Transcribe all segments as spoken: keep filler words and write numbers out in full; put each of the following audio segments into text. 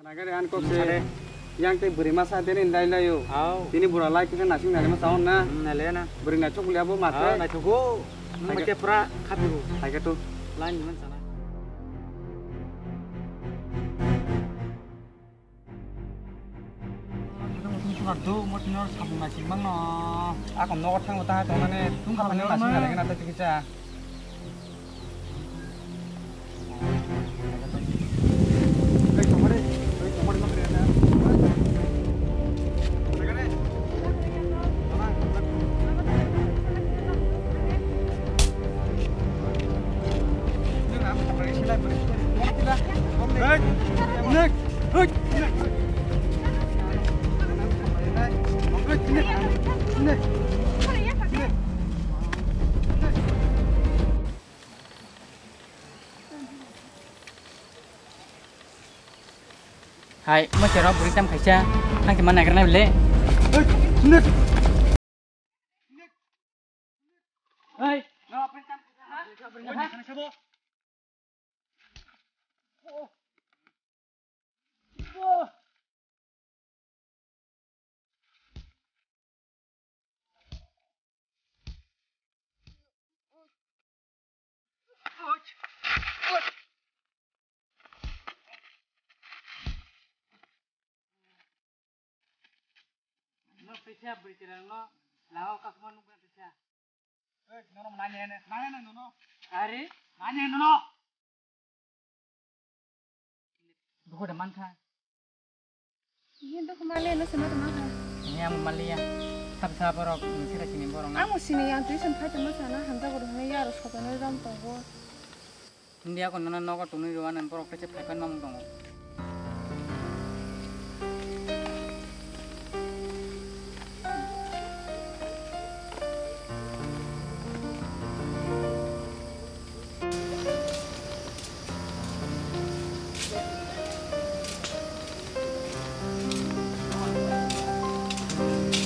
Nagari an kok se. Sare. Yang te bwrwi masa teni lai lai o. Au. Tini bura lai kisa nasing nari masa on na. Hmm, nale na. Bwrwi na chukuli abo mate. Ah, na chugo. Nang Thaika. Mate pura khapigo. Thaika tu. Lai ni man sana. Tung tung surat do, mo tinor sabung na simang no. Ako nogo thang ta tong nane. Tung khapan nasing nari na ta tikisa. Hai, mo chero buri tam khaisa, ang chima nagra na bile. Hai. No pisa bwrwi chwla no lao kasma nukna pisa. Ei, nono nani hene, nani hene nono. Are? Nani hene nono. Dugo da mankha. Ni dugo male no sema tama kha. Ni am maliya. Sab sab borok, sira sini borok na. Amo sini yang tuition phai tama sana hamja guru hene yaro sotano ram tongo. India ko nana nogo tongwi rw anw borok tei se phai phan mamung tongo.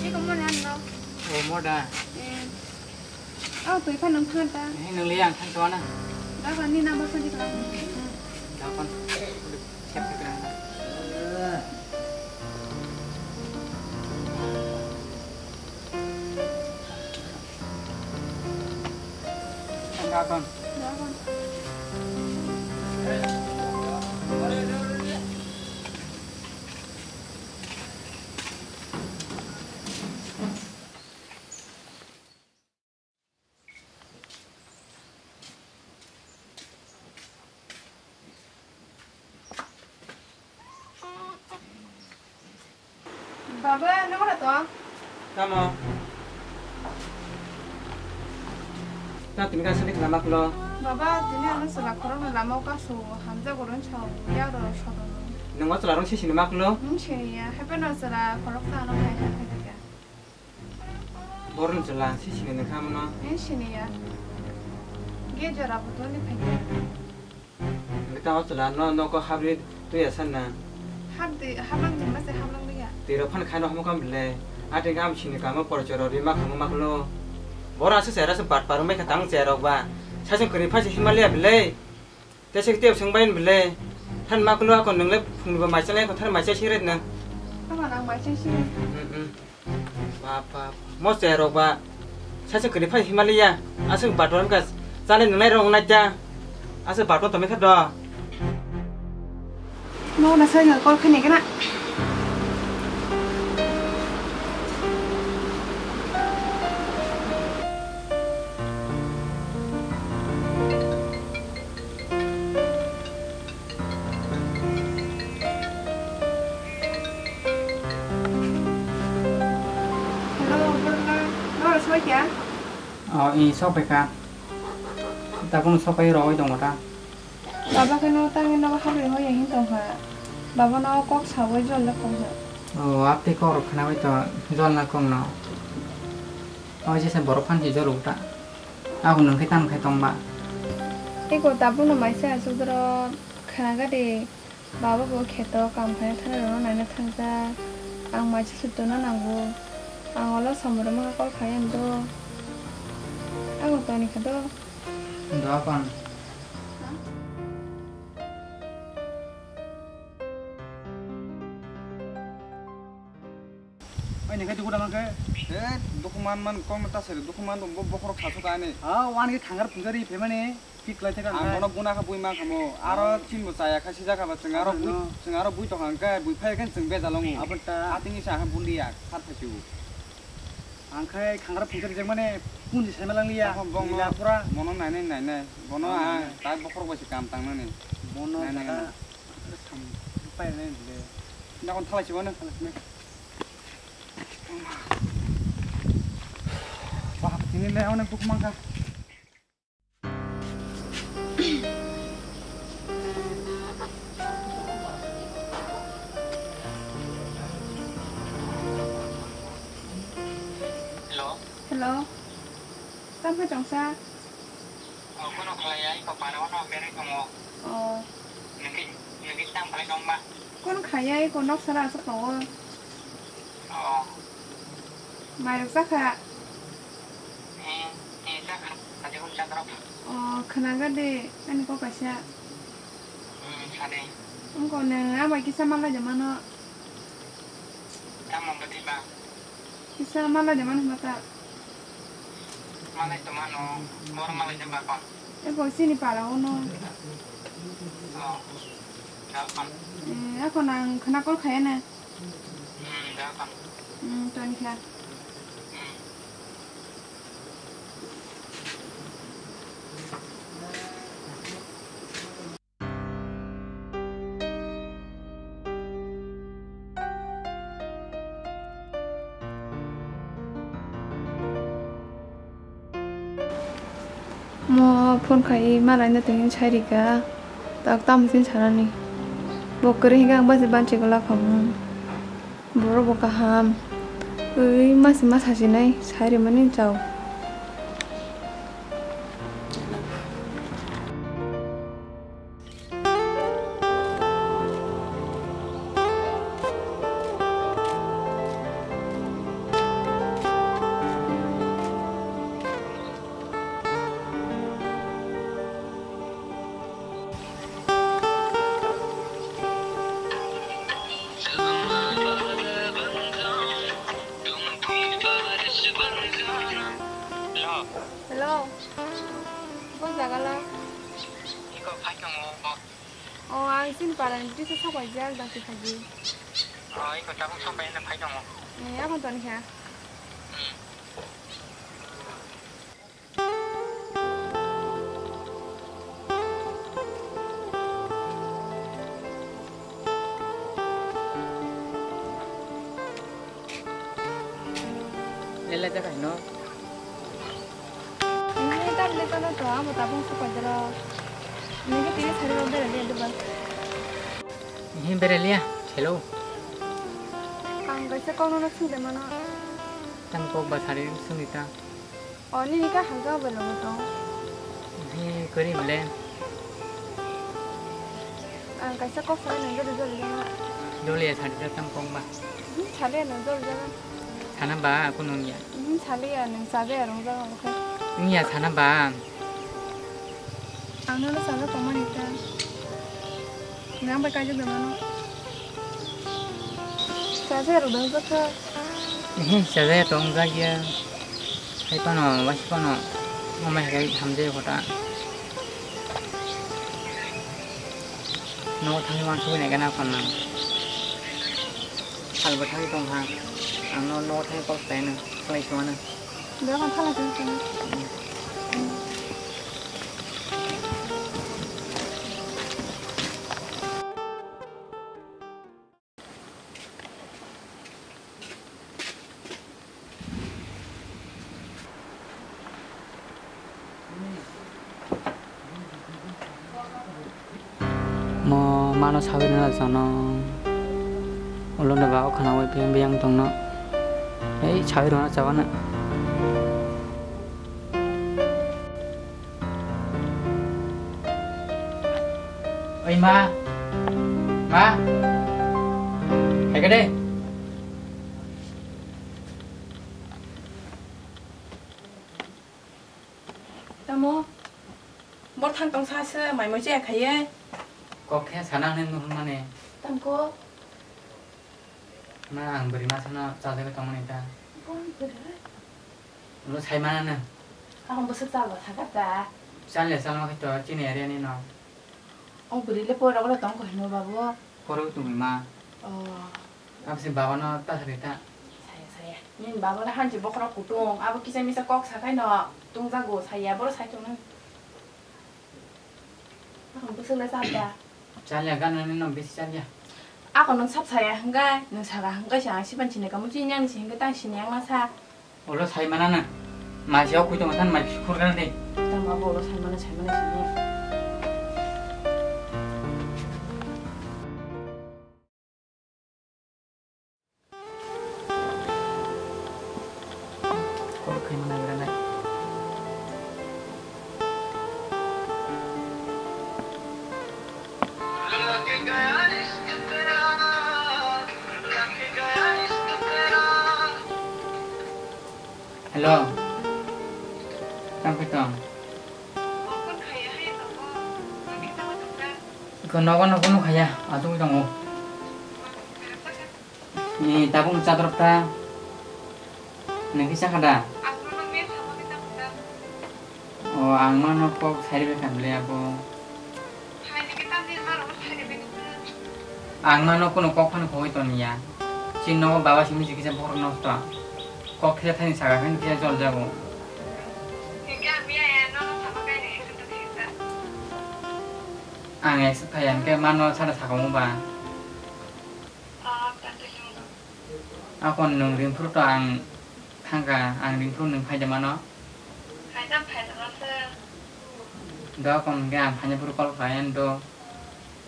Iko mone anno. O moda. Eh. Aw, twi phano wngkha ta. He, nung le yang thang twana. Da ba ni number phone dikla. Da phone. Save khe twana. Da phone. Da phone. Baba, nungna to? Tamo? Ta tini ka sini khna maklo? Baba, tini ano sala khorok na lama o kasu hamja goron chao, ya ro soto no. Nungo sala rong sisi ni maklo? Hmm, sini ya, hape no sala khorok ta ano hai hai hai. Borok ni chwla si sini nung kha mano? Ni sini ya. Ge jora bo toni phai khe. Nung ta o chwla no nogo habri twi ya san na. Habdi, hablang di ma se hablang di ya. Twi rok phan khai no hamo kam bile. Ati gam sini kamo por choro ri ma khamo maklo. Bora se sera se bat par mai kha tang cherok ba. Sa se kri pha se Himalaya bile. Tei se tei swng bai bwle. Than ma kulu ako nwngle phungni bo mai chalai ko than mai chai singret na. Tamo nang mai chai sing. Mm, mm. Bap, bap. Mo chai rok ba. Sa se kwrwi phai Himalaya. Aswk bator wngkha. Chalai nwngnai rok wngnai ta. Aswk bator tongwi kha do. Mo na sai ngal kol khani gana. Hello, Borla. Noro soi kya? Oh, i sok peka. Tabung sok pai roi dong ta. Baba khe no tangwi nogo habri hoya hin tongkha. Baba no kok sawi jol le kongkha. Oh, aptwi kok rok khnawi to jol na kong no. Oh, jesa borok phan si jol uta. Ako nung khe tamo khe tongba? Eko tabukno maisa aswk doro khwnaga de, baba bo kheto kam khaina thani rwno naina thangjak. Ang maisa sutono nango. Ang olo samung rwma khe call khai ang do. Ang toni khe do. Do apang. Udah mangke? Eh, dukuman man kong ta seri dukuman dong bo bokhorok sasu ka ani. Ah, wan ke thangar phunjari pemane. Ki klai thaka Ang hai? Bono guna kha bui ma khamo. Aro chin bo chaya kha sijak kha ba chwng aro bui, no. Chwng aro bui tong hang khe bui phai khe chwng beja longo. Abo ta. Ating isa ha bundi ya, sar phachu. Ang khai khangra phungsa rijak mane punji sai malang liya. Tokon bong Nila no pura. Bono nainai nainai. Bono ah, nainai. Tai bokhorok bai se kam tang nani. Bono nainai jaka nainai. Sam pai nai le. Nakon thalai si bono. Thalai si nai. Wah, ini le onek buk mangka. Hello. Hello. Tamo khe tongsa? Oh, kono khlai ya, iko para wano berai tongo. Oh. Nungki, nungki tamo khlai tongba? Kono khlai ya, iko nok sara aswk tongo. Oh. Mairok chakha? Eh, eh, chakha. Kajikun chakra. Oh, khnaga de, ani kok kaisa. Hmm, sade. Wngkha nwng ama kisa malai de mano. Tamo bwtwi ba? Kisa malai de mano hwnba ta? Malai to mano, bor malai de ba kon? Eko sini para ono. Oh, da kon. Eh, ako nang khna call khaya na. Hmm, da kon. Hmm, toni kha. Hmm. Mo phone khai ma laina tongwi sai rika, tak tamo sin sanani. Bo kwrwi hinkhe ang basi banchi kwlak khamu. Borok bo kaham. Ui masi ma sasinai sai rimani chao. Hello. Hello. Bo jaga la? Iko phai tongo. O, ang chini parani tisa sabaijak, dakti phaidi. O, iko tabuk sabai na phai tongo. Eh, aphano toni kha. Hmm. Lele jaga hino. Ini tam le kono to amo tabung su koi dero. Ini ke tini sari ro bere le deba. Ini bere le ya, hello. Ang kaisa kono na sung de mano. Tam kok ba sari sung ita. O, nini ka hamjak bai logo tong? He, kwrwi mle. Ang kaisa kok sanai nang jodi jodi jana. Doliya sadi da tam kong ba. Hmm, saliya nang jodi jana. Sana ba, aku nung ya. Hmm, saliya nang sabe arong jana oke. Nung ya sana ba. Ang nono sana tomani ta. Nang bai kaijak bai mano. Chaja rok dong jotho. Ehe, chaja ya tong jak ya. Hai pano, wasi pano. Mama hai hamjai hota. No thangwi wansugwi nai gana phan nang. Salbo thangwi tong ha. Ang no, no thangwi kok sai nang. Khlai sima nang. Dokan thala sini sini. Mo mano sawi rwna chano ulo da ba o khana wi piyang biyang tongno. Ei sawi rwna chawana. Oi ma. Ma. Hai kade. Tamo, bor thang tong sa se, mai moi chaya khaiye. Kok khe sana hwnwi nuhun mani. Tamko. Ma, ang bwrwi masano chajagwi tongmani ta. Boni bwrwi? Ulo sai manano. Ang bwswk chalba sakha ta. Chalya chalma khe to chini area ni no. O bwrwi le pora oro tong khe hino babu. Pora tongwi ma. Oh. Abse baba no ta sari ta. Saya, saya. Nini baba le hanchi bokhorok kutung. Abo kisa misa kok sakai no tungjago saya boro sai tongno. Ang bwswk le chalya. Chalya ganani no bisi chalya. Ako nwng sab saya hwnkhe, nwng saka hwnkhe se ang sipan sini kamu chini yang si hwnkhe tang sini yang masa. Ulo sai mana na. Mai se okui tong san mai khur gan de. Tamo abo ulo sai mana sai mana sini. Call khaima nagra nai. Hello. Tamo khe tong? Iko nogo nogo nukhaya, achugwi tongo. Ni tabuk chadrop ta. Nang kisa khada. O, ang mano kok sari bai khan le abo. Ang mano kuno kok phano khogwi toniya. Chin nogo baba simi si kisa borok nosto. Kok kisa thani saga khe kisa jol jago. Ang accept khai ang khe mano sana saka mo ba. Akon nwng ringphuru to ang thangkha, ang ringphuru nwng phaida mano. Phaida phaida masa. Do akon hwnkhe ang phaina phuru call khlai ani do.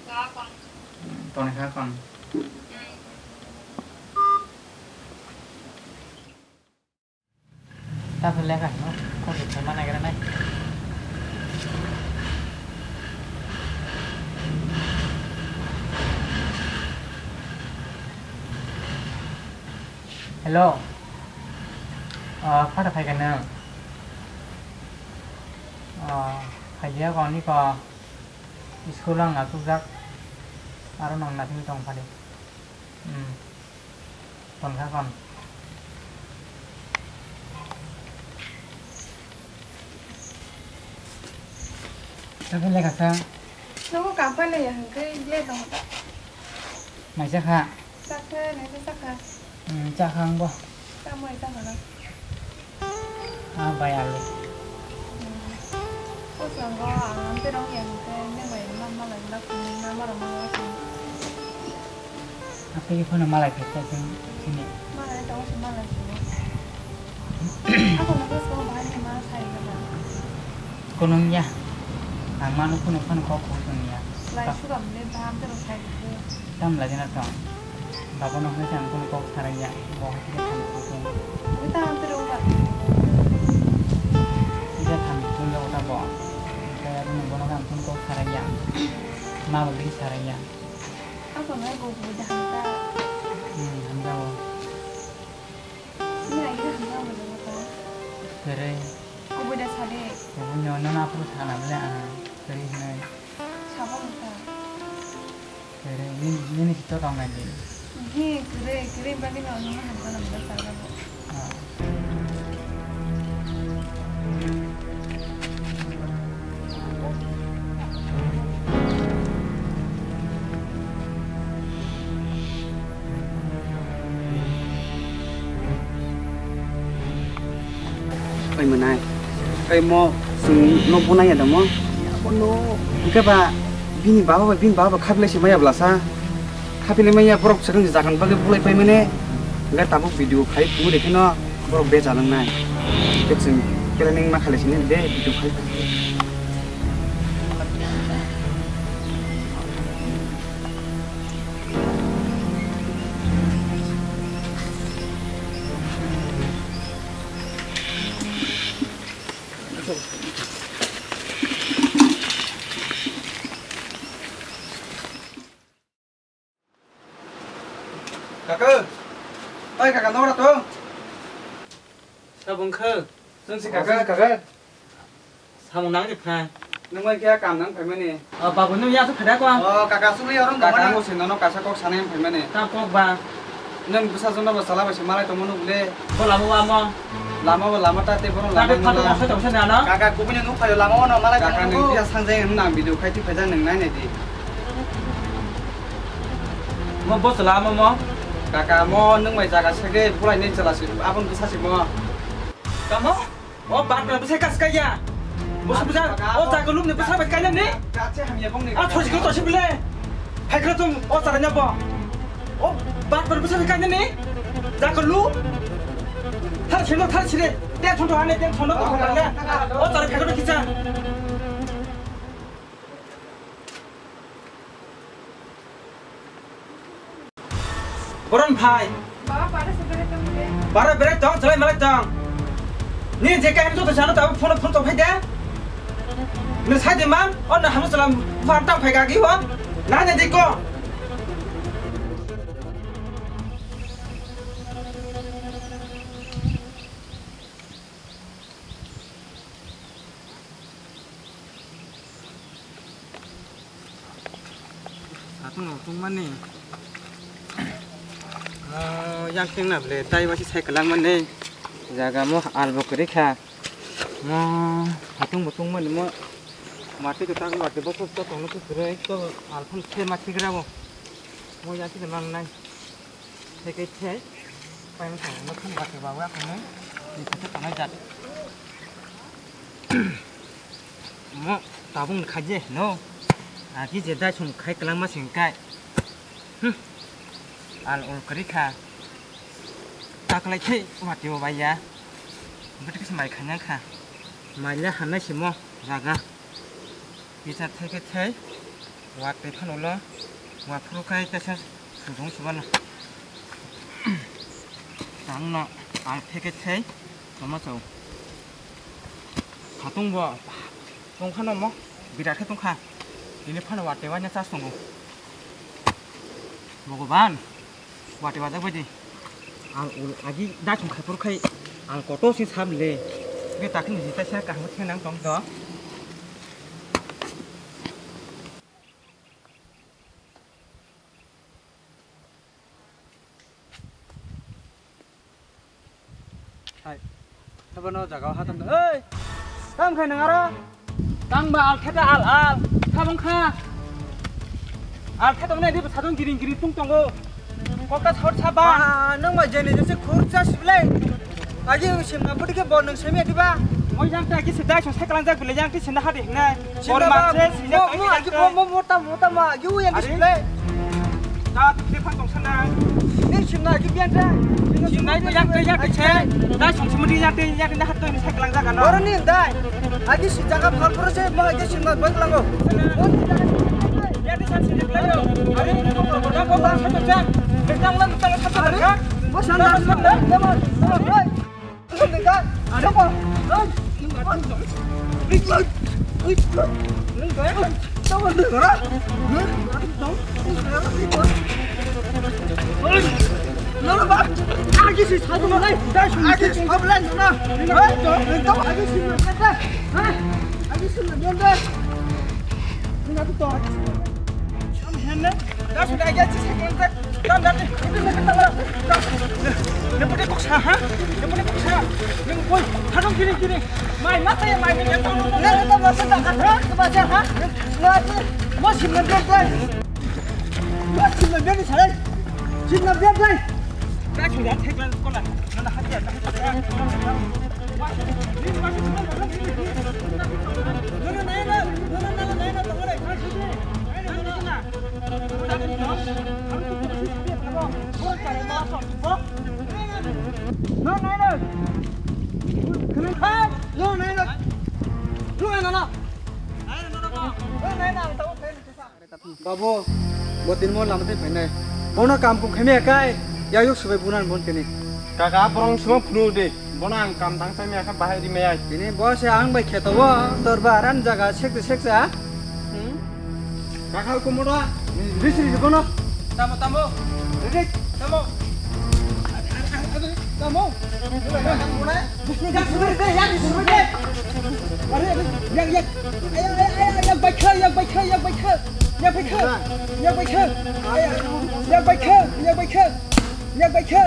Do akon. Toni kha akon. Hmm. Tabuk lekha hino, kok se thangma nagra nai. Hello. Ah, phara phai kha nang? Ah, phai dia koni ko. School ang achukjak. Aro nang naising tong phadi. Hmm. Kon kha kon. Tabuk lekha sa. Nogo kampani ya hwnkhe le tong. Maisa kha. Chakha, naisa chakha. Hmm, chakha ang bo. Tamo ai chakha na. Ah, bai alu. Bwskango ang amtwi rok ya hwnkhe nini bai ma malai ma phunukna ma rok ma phunuk. Amtwi phano malai phai kha chwng chini. Malai tongo se malai phunuk. Ako no bwskango bahai ni ma sai gana. Kono wngya. Ang mano phunuk phano kok kok wngya. Lai suka mle baham tero sai gana. Tam lagina tong. Babo no hai ang kunu kok sarai ya. Bo hai khe thang kok. Ui ta ang tero ba. Ida thang kok ya uta bo. Kaya ru no bono ang kunu kok sarai ya. Ma bo bini sarai ya. Ako no go go da hamta. Hmm, hamta bo. Ni ai da hamta bo da ta. Kere. Go go da sade. Go go no no na puru sana bele ah. Kere hinai. Sabo wngkha. Kwrwi, nini, nini si to tong nai di. Hi, kwrwi, kwrwi bagwi no, nono hamjakna mwnai sal rwgo. Ah. Oi mwnai, oi mo, chwng no bunai ya da mo? Hwnkhe ba bini baba bai, bini baba bai khaphilai se maya bwlasa. Khaphilai maya borok swkang jagan bagwi bulai pai mane. Hwnkhe tabuk video khai phungo de kheno borok beja nang nai. Hwnkhe chwng planning ma khalai sini de video khai. Kaka, oi kaka, nora to. Sabung khe. Chwng si kaka, kaka. Samung nang di phai. Nwng bai khe kam nang phaimani. O babu, nwng ya su phada ko. O kaka, sugri oro kaka, nang. Ang se nono kasa kok sanai phaimani. Tam kok ba. Nang bwsa jona ba chala bai se malai tongmano bole. Bo lama o amo. Lama o lama ta te bono lama. Tate phato nang. Kaka kubuni nuk phayo lama o no malai tongmano. Kaka nang bisa sangjai nang video khai ti phaijak nang nai nai di. Mo bo chala amo mo. Kaka mo nung mai jaga sege bulai nai chala si abon bwsa si mo. Tamo? O bat bai bwsai kas kaiya. Bwsai bwsai. O jaga lubni bwsai bai kainani. Kache hamya bongni. A thosi ko tosi bile. Hai kro tum o chara nya bo. O bat bai bwsai bai kainani. Jaga lu. Thar sino thar sire. Te thon to hane te thon to hane. O chara phekro kicha. Boron bhai. Baba, bara se berai tong de. Bara berai tong, chalai malai tong. Ni je kaham joto sano tabu phone phone tong phai de. Ni sai de man, on na hamu salam phone tang phai gagi ho. Na ne de ko. Satung rok tongmani. Mo yang tengna ble tai wasi sai kwlangmani. Jaga mo albo kwrwi kha. Mo satung bo tongmani mo. Mati kwtak mati bo to tongno kwrwi to alphang se mati gra bo. Mo yang tengna mangnai. Theke thai. Paimani thangma thang bati bawa khanai. Ni theke tangai jat. Mo tabung khaje no. Agi je dai song khai kwlangma sing kai. Hmm. Al ol kwrwi kha. Taklai thai mati o baiya. Bwtwi kisa mai khanya kha. Maila hanai simo jaga. Kisa theke thai, wa twi phano ulo, wa phuru khai kaisa sujung subano. Tangno ang theke thai, tongma chao. Khatung bo, tongkhano mo, birat khe tongkha. Tini phano wa twi waina chas tongo. Bhogoban. Wati wajak bai di. Ang ul agi dai song khai phuru khai ang kotor sing sab le. Be takni jita sia kaham theng nang tong do. Hai. Sabo no jaga o hatang. Oi. Tam khai nang aro. Tang ba al theta al al. Sabong kha. Al theta ne di sadong giring giring tung tongo. Kokta sor saba. Ah, nang ma jeni jese khurcha siblai. Agi sim na putike bo nang semi diba. Moi jang ta agi se dai so seklang jak bile jang ti sinda hadi ne. Bor manse sinda mo agi bo mo mota mota ma agi u yang siblai. Ta tu phang tong sana. Ni simna agi bian ta. Simna agi yang ta yang ta che. Dai song simri yang ta yang ta hat to ni seklang jak no. Boro ni dai. Agi si jaga phal phoro se mo agi simna bai klango. Yang ta san sini klango. Are ni ko ko ko ko sa to jak. Betang lan tang sa to jak. Mo san na. Mo san na. Nang pute kok sa, ha? Nang pute kok sa. Nang poi, hadong kiri, kiri. Mai, ma, mai, mai, mai, nang pute kok sa, ha? Mo simna biak dai. Mo simna biak dai, sarai. Simna biak dai. Ka chula thekla kola. Nana hati, hati. Babu, bo tin mo lama tei phainai. Bono kam kum khaimaya kai, ya yuk subai bunan bon tini. Kaka, borong sima phunu de. Bono ang kam tang sai maya kha bahai ri maya. Tini bo se ang bai kheto bo, tor ba ran jaga sekte seksa. Hmm? Kaka ko moda, ri sri bono. Tamo, tamo. Ri, tamo. Tamo. Yak subai de, yak subai de. Are, are, yak, yak. Ay, ay, ay, ay, yak bai kha, yak bai kha, yak bai kha. Yak bai kha. Yak bai kha. Ay, yak bai kha, yak bai kha. Yak bai khe,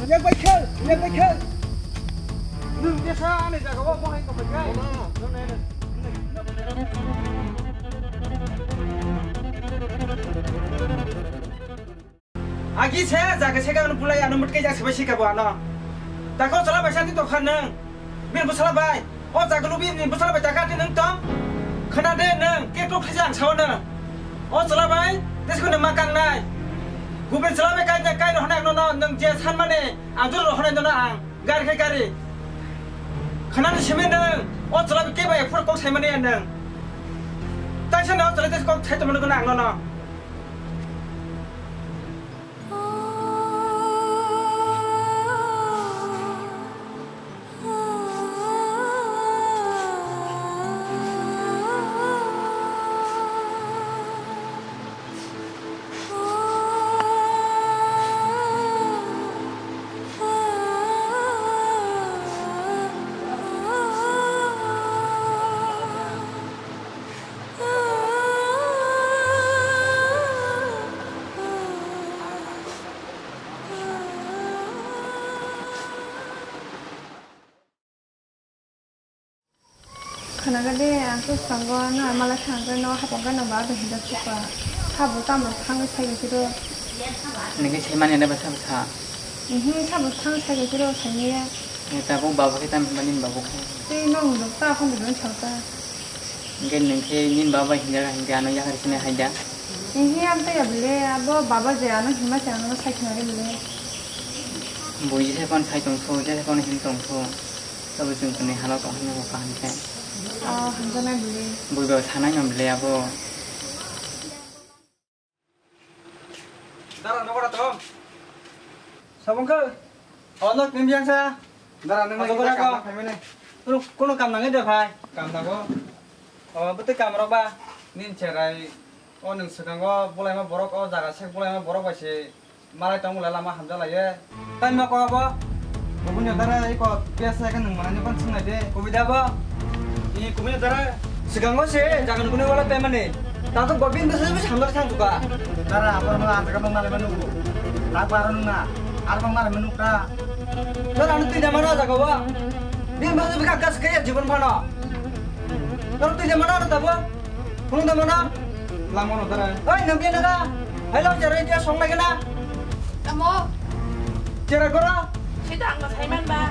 yak bai khe, yak bai khe. Nwng tesa ani jaga o mohai tongbai khe. Agi se jaga se gano bulai ano mutke jak sebai sika bo ano. Tako chala bai sati tokha nwng. Bin bwsala bai. O jaga lubi ni bwsala bai taka ti nwng tong. Khana de nwng ke tok khaja ang sao nwng. O chala bai. Tes ko ma kang nai. Gubin chala bai kai kai no hana no no nwng je san mane. Ang jor ro hana no ang. Gari khai gari. Khana ni simi nwng. O chala bai ke bai phur kok sai mane nwng. Taisa no chala tes kok sai to mane no ang no no. Khwnaga de, ang khe swkango no mala thangkhe no hapang khe no ba hinda suka. Sabo tamo thangwi sai khe do. Nini sai mani na ba sabo sa. Mhm, sabo thang sai khe do sai ni ya. Ni tabuk baba khe tam hinba nini baba khe. Tei no do ta hon do sa ta. Hingke ningke nini baba hinjak hingke ano yakhar sini haida. Ehe, ang tei ya bile, abo baba je ano hima se ano sai khna ri bile. Bui je kon sai tong so, je kon hin tong so. Tabo chwng kuni hano tong hino kaham khe. O, hamjaknai bile. Bui ba sanai no bile abo. Dara nogo ra tong. Sabong khe. O nok ni biyang sa. Dara nang nang kam phaimani. Kuno kuno kam nangai de phai. Kam nago. O bwtwi kam rok ba. Nin cherai. O nwng swkango bulaima borok o jaga sek bulaima borok bai se. Malai tong bwlai lama hamjak lai ye. Tei nok o abo. Kubuni dara iko piyasa khe nwng manani ban swngnai de. Kubui da bo. Ni kubuni dara. Swkango se jagan kuni wala pemani. Tato gobin bwsai bwsai hamjak thang tuka. Dara abo no anjaga no malai manu. Tak baro nung na. Ar bang malai manu ka. Dara anu twi da mana jaga wa. Bin bwsai bwkha kas kaya jibon phano. Dara twi da mana anu tabo. Phunuk da mana? Langmano dara. Oi, nang bia naga. Hai lo, cherai dia song lagi na. Tamo. Cherai gora. Sita ang masai man ba.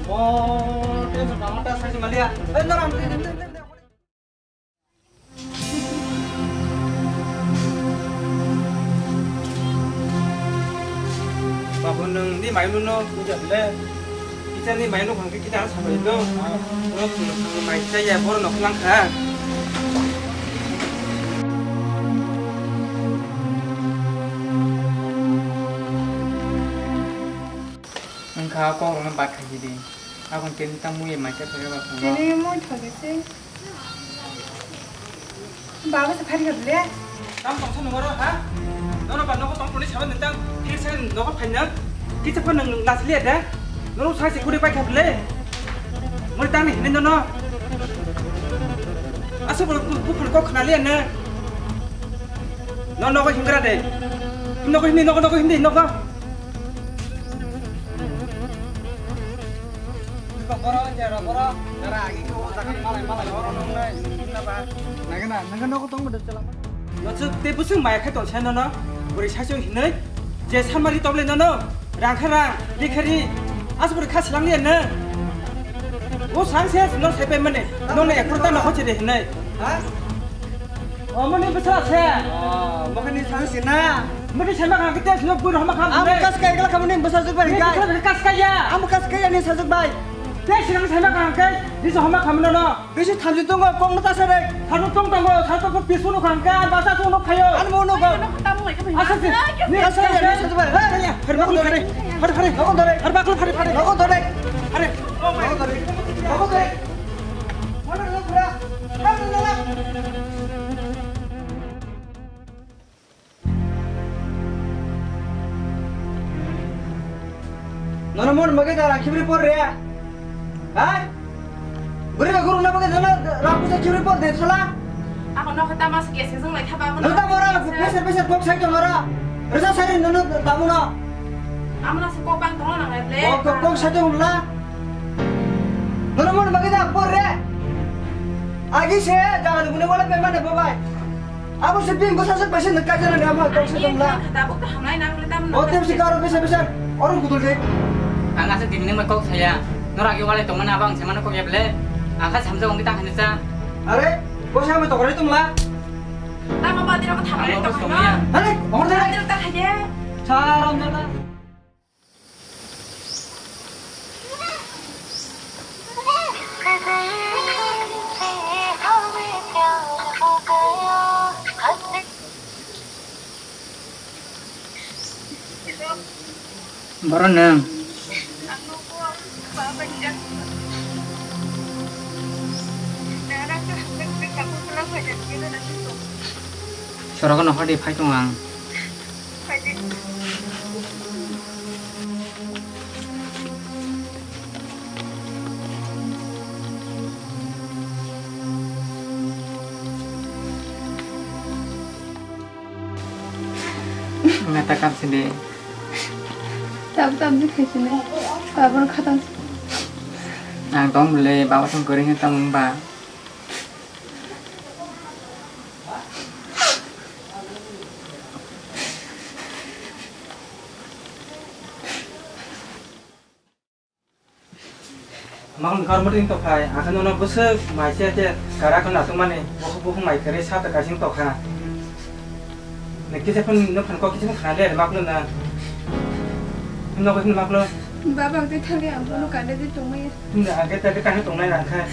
Oh, dia sudah mata saya malia. Eh, nang. Babu, nwng ni mai nuno puja bile. Kita ni mai nuk hangke kita asa bai do. Nok nuk mai chaya bor nok lang kha. Wngkha kok rokno bak khai di. Aboni khe tang mui mai khe phai ba. Tini mui thagi se. Baba se phari kha bile. Tam tongsa nungaro ha? Nono ba nogo tong toni saban nang tang. Thik se nogo phaina. Kisa phan nang nasli ada. Nono sai se kuri pai kha bile. Mori tang ni hini nono. Asa bol bu phan kok khna liya na. No nogo hingra de. Nogo hindi nogo nogo hindi nogo. Nochuk tei bwswk maya khai tongsa nono. Bwrwi saichung hinwi je samari tongmani nono rang kha rang, ri kha ri. Aswk bwrwi kha swlangya nw. O sang se no sai pai mani. Nono ekhorta no hochire hinwi. Omo ni bwsa se. Oh, mokhe ni sang sina. Mokhe sema kha kete sino bui homa kha. Amo kas kai kala khamani bwsa juk bai kai. Bwsa kas kai ya. Amo kas kai ani sajuk bai. Te sinang sema kha kai. Bisi homa khamano no. Bisi thamsi tongo kong no tasa rek. Thano tong tongo, thano tong pisu no kha kai. Basa tong no khayo. Ano mo no go. Asa se. Ni kas kai ani sajuk bai. Hari hari. Hari hari. Hari bakul hari hari. Hari. Hari. Hari. Nono mon mage da khibri por re. Hai? Buri ga guru na mage nono rapu sa khibri por de sala. Ako no kata mas ke se jong lai thaba. Nono ta mora beser beser bok sai to mora. Resa sari nono tamu no. Amona se kok bang tongna nangnai ble. Kok, kok, kok sa tong la. Nono mon magi da por re. Agi se jaga ni gune wala pe mane babai. Abo se bini bwsa se paisa nang kaijana ni amo kok se tong la. Tabuk ta hamlai nang le tam. O tem se karo bese bese. Oro gudul de. Ang asa tini nang kok saya. Nora agi wala tong mana abang se mana kok ya ble. Ang kha samja ong ta khani sa. Are, bwsa mo tokore tong la. Tamo badi rok thamai tong ma. Are, order. Badi rok ta khaye. Saram jana. Boro nwng. Sorogo nohor di phai tong ang. Mata kam sini. Tab tab di khai sini. Babon khatang. Ang tong bole baba tong kering tong ba. Makon kar muting to khai, akhai nono bwswk mai se te kara khna tongmani, bukhuk bukhuk mai kwrwi sata kaising tokha. Nokhe se phone, no phone kok kisa khna le maklo na. No ko maklo. Baba, ang tei thani ang bono kanda di tongmaya. Himda age ta de kanda tongnai rang khai.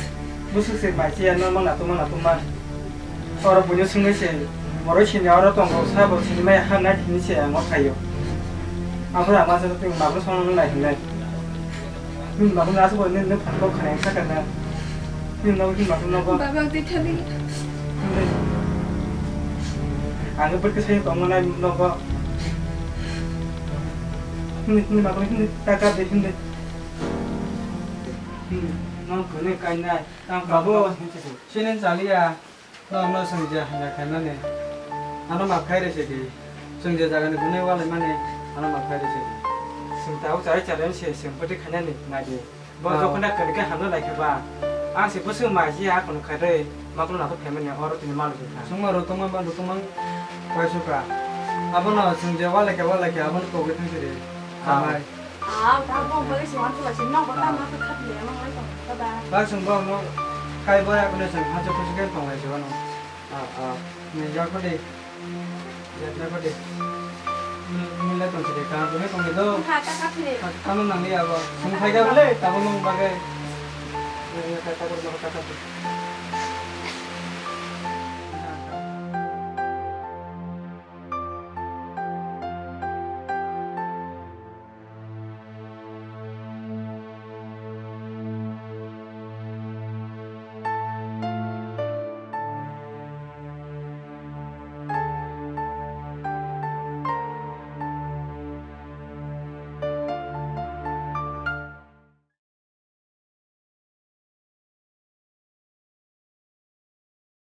Bwswk se mai se ya no mangna tongma na tongma. Oro buino swngwi se, borok sini oro tongo, sabo sini mai ha nai thini se ang o phaio. Aphuru ang masa twi mabu song nai hinai. Nini mabu na asuk nini nini phan kok khanai sa kana. Nini nogo nini mabu nogo. Baba, ang twi thani. Ang bwrwi sai tongma nai nogo. Nini nini mabu nini taka de nini. Nini no kone kai nai. Babu, sini chaliya. Norokno chwng je hamya khaimani, ano maph khai rw sidi. Chwng je jagani bunui walaimani, ano maph khai rw sidi. Chwng tabuk chari chari se chwng bwtwi khainani naidi. Bo jokhon da kwrwikhe hamjak laikha ba. Ang se bwswk mai se a kunu khairwi maklo nathok phaimani oro tini malwi kha. Chwngma rw tongma ba rw tongma paisukha. Abono chwng je walaikha walaikha abono togwi thang sidi. Samai. Ah, ta bo bai se wan chula se nok ba ta ma kha thile ma ngai tong ta ba. Ba sung ba mo kai bo ya kone sung ha chok chok ke tong lai se wano. Ah, ah. Ni ja ko de. Ja ja ko de. Ni ni le tong se de ka bo ne tong de do. Kha ta kha thile. Ka no nang ya bo. Sung khai ga bole ta bo nung ba ge. Ni ka ta ko no ka ta.